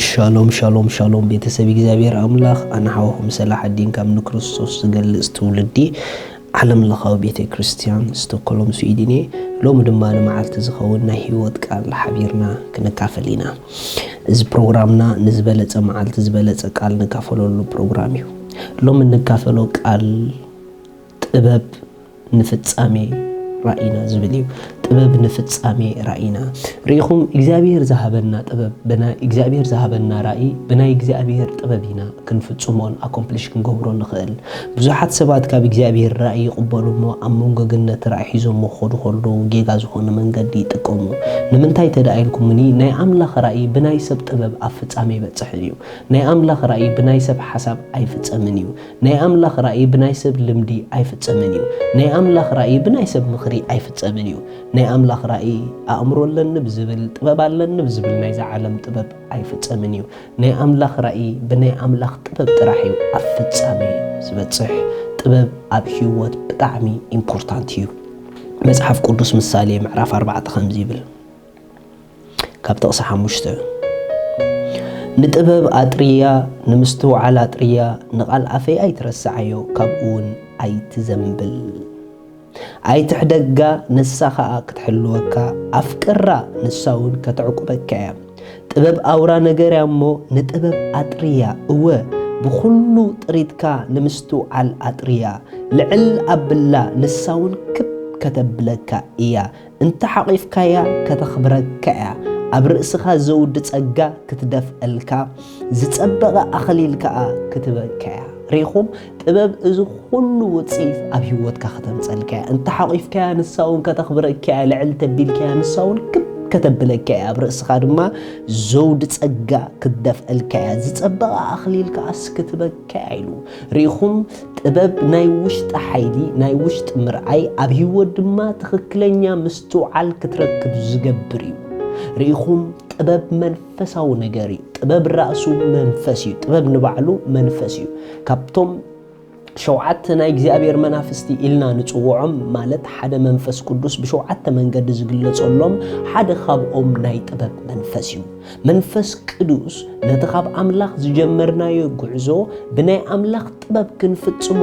ሻሎም ሻሎም ሻሎም፣ ቤተሰብ እግዚኣብሔር ኣምላኽ፣ ኣነ ሓወኹም ሰላሓዲን ካብ ንክርስቶስ ዝገልጽ ትውልዲ ዓለም ለኻዊ ቤተ ክርስቲያን ስቶኮሎም ስዊድን እየ። ሎሚ ድማ ንመዓልቲ ዝኸውን ናይ ህይወት ቃል ሓቢርና ክንካፈል ኢና። እዚ ፕሮግራምና ንዝበለጸ መዓልቲ ዝበለጸ ቃል ንካፈለሉ ፕሮግራም እዩ። ሎሚ እንካፈሎ ቃል ጥበብ ንፍጻሜ ራእይና ዝብል እዩ። ጥበብ ንፍጻሜ ራእይና። ርኢኹም፣ እግዚኣብሔር ዝሃበና ጥበብ፣ ብናይ እግዚኣብሔር ዝሃበና ራእይ፣ ብናይ እግዚኣብሔር ጥበብ ኢና ክንፍጽሞን ኣኮምፕሊሽ ክንገብሮ ንኽእል። ብዙሓት ሰባት ካብ እግዚኣብሔር ራእይ ይቕበሉ እሞ፣ ኣብ መንጎ ግን ነቲ ራእይ ሒዞሞ ክኸዱ ከለዉ ጌጋ ዝኾነ መንገዲ ይጥቀሙ። ንምንታይ ተደኣ ኢልኩምኒ፣ ናይ ኣምላኽ ራእይ ብናይ ሰብ ጥበብ ኣብ ፍጻሜ ኣይበጽሕን እዩ። ናይ ኣምላኽ ራእይ ብናይ ሰብ ሓሳብ ኣይፍጸምን እዩ። ናይ ኣምላኽ ራእይ ብናይ ሰብ ልምዲ ኣይፍጸምን እዩ። ናይ ኣምላኽ ራእይ ብናይ ሰብ ምኽሪ ኣይፍጸምን እዩ። ናይ ኣምላኽ ራእይ ኣእምሮ ኣለኒ ብዝብል፣ ጥበብ ኣለኒ ብዝብል ናይዛ ዓለም ጥበብ ኣይፍጸምን እዩ። ናይ ኣምላኽ ራእይ ብናይ ኣምላኽ ጥበብ ጥራሕ እዩ ኣብ ፍጻሜ ዝበጽሕ። ጥበብ ኣብ ህይወት ብጣዕሚ ኢምፖርታንት እዩ። መጽሓፍ ቅዱስ ምሳሌ ምዕራፍ ኣርባዕተ ከምዚ ይብል፣ ካብ ጥቕሲ ሓሙሽተ፣ "ንጥበብ ኣጥርያ፣ ንምስትውዓል ኣጥርያ፣ ንቓል ኣፈይ ኣይትረስዓዮ፣ ካብኡ እውን ኣይትዘንብል። ኣይትሕደጋ፣ ንሳ ኸኣ ክትሕልወካ፣ ኣፍቅራ፣ ንሳ እውን ከተዕቁበካ እያ። ጥበብ ኣውራ ነገር እያ እሞ፣ ንጥበብ ኣጥርያ፣ እወ፣ ብኹሉ ጥሪትካ ንምስትውዓል ኣጥርያ። ልዕል ኣብላ፣ ንሳ እውን ክብ ከተብለካ እያ። እንተ ሓቒፍካያ፣ ከተኽብረካ እያ። ኣብ ርእስኻ ዘውዲ ጸጋ ክትደፍአልካ፣ ዝጸበቐ ኣኽሊል ከኣ ክትበካ እያ።" ርኢኹም? ጥበብ እዚ ኩሉ ውጽኢት ኣብ ህይወትካ ከተምጸልካ እያ። እንተ ሓቒፍካያ፣ ንሳ እውን ከተኽብረካ እያ። ልዕል ተቢልካያ፣ ንሳ እውን ክብ ከተብለካ እያ። ኣብ ርእስኻ ድማ ዘውዲ ጸጋ ክትደፍአልካ እያ። ዝጸበቐ ኣኽሊል ከኣስ ክትበካ እያ ኢሉ። ርኢኹም? ጥበብ ናይ ውሽጢ ሓይሊ፣ ናይ ውሽጢ ምርኣይ፣ ኣብ ህይወት ድማ ትኽክለኛ ምስትውዓል ክትረክብ ዝገብር እዩ። ርኢኹም? ጥበብ መንፈሳዊ ነገር እዩ። ጥበብ ራእሱ መንፈስ እዩ። ጥበብ ንባዕሉ መንፈስ እዩ። ካብቶም ሸውዓተ ናይ እግዚኣብሔር መናፍስቲ ኢልና ንጽውዖም፣ ማለት ሓደ መንፈስ ቅዱስ ብሸውዓተ መንገዲ ዝግለጸሎም፣ ሓደ ካብኦም ናይ ጥበብ መንፈስ እዩ። መንፈስ ቅዱስ ነቲ ካብ ኣምላኽ ዝጀመርናዮ ጉዕዞ ብናይ ኣምላኽ ጥበብ ክንፍጽሞ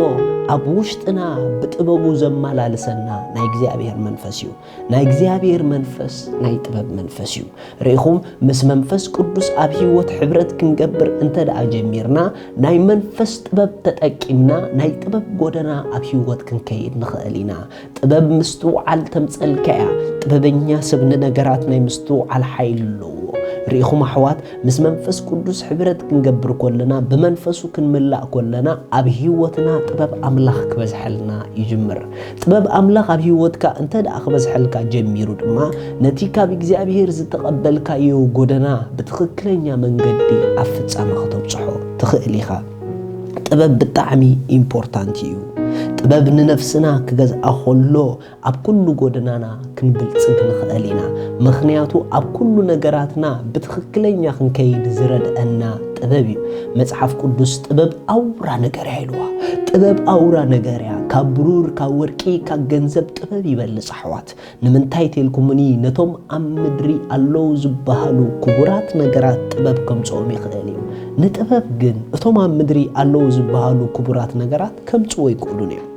ኣብ ውሽጥና ብጥበቡ ዘመላልሰና ናይ እግዚኣብሔር መንፈስ እዩ። ናይ እግዚኣብሔር መንፈስ ናይ ጥበብ መንፈስ እዩ። ርኢኹም፣ ምስ መንፈስ ቅዱስ ኣብ ህይወት ሕብረት ክንገብር እንተ ደኣ ጀሚርና፣ ናይ መንፈስ ጥበብ ተጠቂምና ናይ ጥበብ ጎደና ኣብ ህይወት ክንከይድ ንኽእል ኢና። ጥበብ ምስትውዓል ተምጸልካ እያ። ጥበበኛ ሰብ ንነገራት ናይ ምስትውዓል ሓይሊ ኣለዎ። ርኢኹም ኣሕዋት፣ ምስ መንፈስ ቅዱስ ሕብረት ክንገብር ከለና፣ ብመንፈሱ ክንምላእ ከለና፣ ኣብ ህይወትና ጥበብ ኣምላኽ ክበዝሐልና ይጅምር። ጥበብ ኣምላኽ ኣብ ህይወትካ እንተ ደኣ ክበዝሐልካ ጀሚሩ ድማ፣ ነቲ ካብ እግዚኣብሔር ዝተቐበልካዮ ጎደና ብትኽክለኛ መንገዲ ኣብ ፍጻመ ከተብጽሖ ትኽእል ኢኻ። ጥበብ ብጣዕሚ ኢምፖርታንት እዩ። ጥበብ ንነፍስና ክገዝኣ ከሎ፣ ኣብ ኩሉ ጎደናና ክንብልጽግ ንኽእል ኢና። ምኽንያቱ፣ ኣብ ኩሉ ነገራትና ብትኽክለኛ ክንከይድ ዝረድአና ጥበብ እዩ። መጽሓፍ ቅዱስ፣ "ጥበብ ኣውራ ነገር እያ" ኢልዋ። ጥበብ ኣውራ ነገር እያ። ካብ ብሩር፣ ካብ ወርቂ፣ ካብ ገንዘብ ጥበብ ይበልጽ፣ ኣሕዋት። ንምንታይ ተልኩምኒ፣ ነቶም ኣብ ምድሪ ኣለዉ ዝበሃሉ ክቡራት ነገራት ጥበብ ከምጽኦም ይኽእል እዩ። ንጥበብ ግን እቶም ኣብ ምድሪ ኣለዉ ዝበሃሉ ክቡራት ነገራት ከምጽዎ ኣይክእሉን እዮም።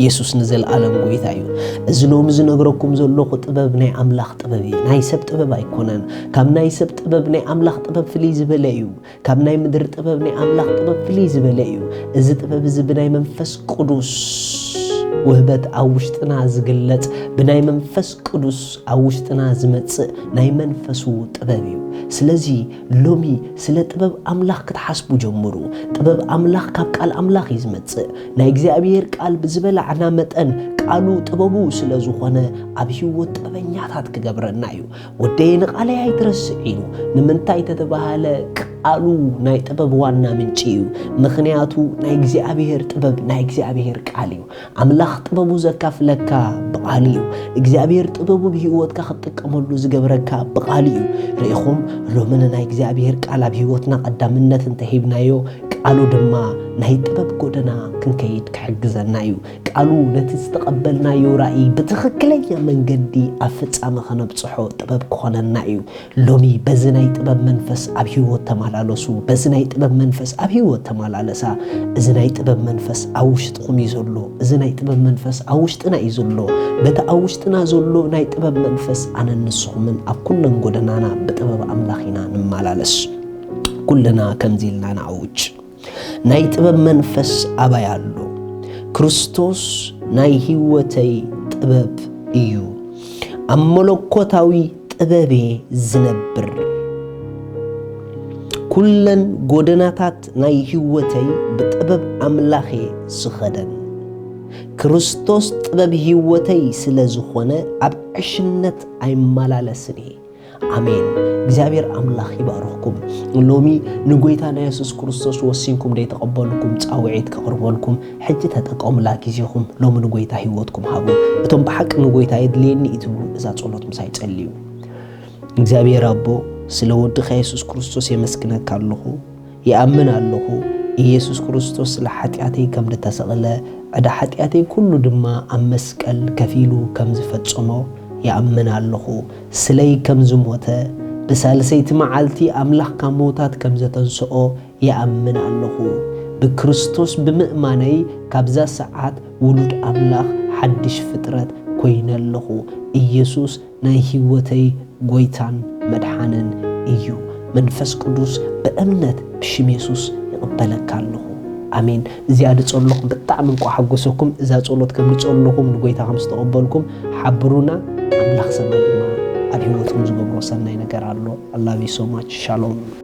የሱስ ንዘለኣለም ጎይታ እዩ። እዚ ሎሚ ዝነግረኩም ዘለኹ ጥበብ ናይ ኣምላኽ ጥበብ እዩ። ናይ ሰብ ጥበብ ኣይኮነን። ካብ ናይ ሰብ ጥበብ ናይ ኣምላኽ ጥበብ ፍልይ ዝበለ እዩ። ካብ ናይ ምድሪ ጥበብ ናይ ኣምላኽ ጥበብ ፍልይ ዝበለ እዩ። እዚ ጥበብ እዚ ብናይ መንፈስ ቅዱስ ውህበት ኣብ ውሽጥና ዝግለጽ፣ ብናይ መንፈስ ቅዱስ ኣብ ውሽጥና ዝመጽእ ናይ መንፈሱ ጥበብ እዩ። ስለዚ ሎሚ ስለ ጥበብ ኣምላኽ ክትሓስቡ ጀምሩ። ጥበብ ኣምላኽ ካብ ቃል ኣምላኽ እዩ ዝመጽእ። ናይ እግዚኣብሔር ቃል ብዝበላዕና መጠን ቃሉ ጥበቡ ስለ ዝኾነ ኣብ ህይወት ጥበበኛታት ክገብረና እዩ። "ወደየ ንቓለይ ኣይትረስዕ" ኢሉ። ንምንታይ ተተባሃለ፣ ቃሉ ናይ ጥበብ ዋና ምንጪ እዩ። ምኽንያቱ ናይ እግዚኣብሔር ጥበብ ናይ እግዚኣብሔር ቃል እዩ። ኣምላኽ ጥበቡ ዘካፍለካ ብቓሉ እዩ። እግዚኣብሔር ጥበቡ ብህይወትካ ክትጥቀመሉ ዝገብረካ ብቓሉ እዩ። ርኢኹም፣ ሎሚ ንናይ እግዚኣብሔር ቃል ኣብ ህይወትና ቀዳምነት እንተሂብናዮ፣ ቃሉ ድማ ናይ ጥበብ ጎደና ክንከይድ ክሕግዘና እዩ። ቃሉ ነቲ ዝተቐበልናዮ ራእይ ብትኽክለኛ መንገዲ ኣብ ፍጻመ ከነብጽሖ ጥበብ ክኾነና እዩ። ሎሚ በዚ ናይ ጥበብ መንፈስ ኣብ ህይወት ተመላለሱ። በዚ ናይ ጥበብ መንፈስ ኣብ ህይወት ተመላለሳ። እዚ ናይ ጥበብ መንፈስ ኣብ ውሽጥኹም እዩ ዘሎ። እዚ ናይ ጥበብ መንፈስ ኣብ ውሽጥና እዩ ዘሎ። በቲ ኣብ ውሽጥና ዘሎ ናይ ጥበብ መንፈስ ኣነን ንስኹምን ኣብ ኩለን ጎደናና ብጥበብ ኣምላኽ ኢና ንመላለስ። ኩልና ከምዚ ኢልና ንኣውጅ። ናይ ጥበብ መንፈስ ኣባይ ኣሎ። ክርስቶስ ናይ ህይወተይ ጥበብ እዩ። ኣብ መለኮታዊ ጥበቤ ዝነብር። ኩለን ጎደናታት ናይ ህይወተይ ብጥበብ ኣምላኽ እየ ዝኸደን። ክርስቶስ ጥበብ ህይወተይ ስለ ዝኾነ ኣብ ዕሽነት ኣይመላለስን እየ። ኣሜን። እግዚኣብሔር ኣምላኽ ይባርኽኩም። ሎሚ ንጎይታ ናይ የሱስ ክርስቶስ ወሲንኩም ደይተቐበልኩም ጻውዒት ከቕርበልኩም ሕጂ ተጠቀሙላ ግዜኹም። ሎሚ ንጎይታ ህይወትኩም ሃቡ። እቶም ብሓቂ ንጎይታ የድልየኒ እዩ ትብሉ እዛ ጸሎት ምሳይ ጸልዩ። እግዚኣብሔር ኣቦ፣ ስለ ወድኻ የሱስ ክርስቶስ የመስግነካ ኣለኹ። ይኣምን ኣለኹ፣ ኢየሱስ ክርስቶስ ስለ ሓጢኣተይ ከም ዝተሰቕለ፣ ዕዳ ሓጢኣተይ ኩሉ ድማ ኣብ መስቀል ከፊሉ ከም ዝፈጸሞ ይኣምን ኣለኹ። ስለይ ከም ዝሞተ፣ ብሳልሰይቲ መዓልቲ ኣምላኽ ካብ ምዉታት ከም ዘተንስኦ ይኣምን ኣለኹ። ብክርስቶስ ብምእማነይ ካብዛ ሰዓት ውሉድ ኣምላኽ ሓድሽ ፍጥረት ኮይነ ኣለኹ። ኢየሱስ ናይ ህይወተይ ጎይታን መድሓንን እዩ። መንፈስ ቅዱስ ብእምነት ብሽም የሱስ ይቕበለካ ኣለኹ። ኣሜን። እዚኣ ድጸሎኹም ብጣዕሚ እንቋ ሓጎሰኩም። እዛ ጸሎት ከም ድጸሎኹም ንጎይታ ከም ዝተቐበልኩም ሓብሩና። ኣምላኽ ሰማይ ድማ ኣብ ህይወትኩም ዝገብሮ ሰናይ ነገር ኣሎ። I love you so much። ሻሎም።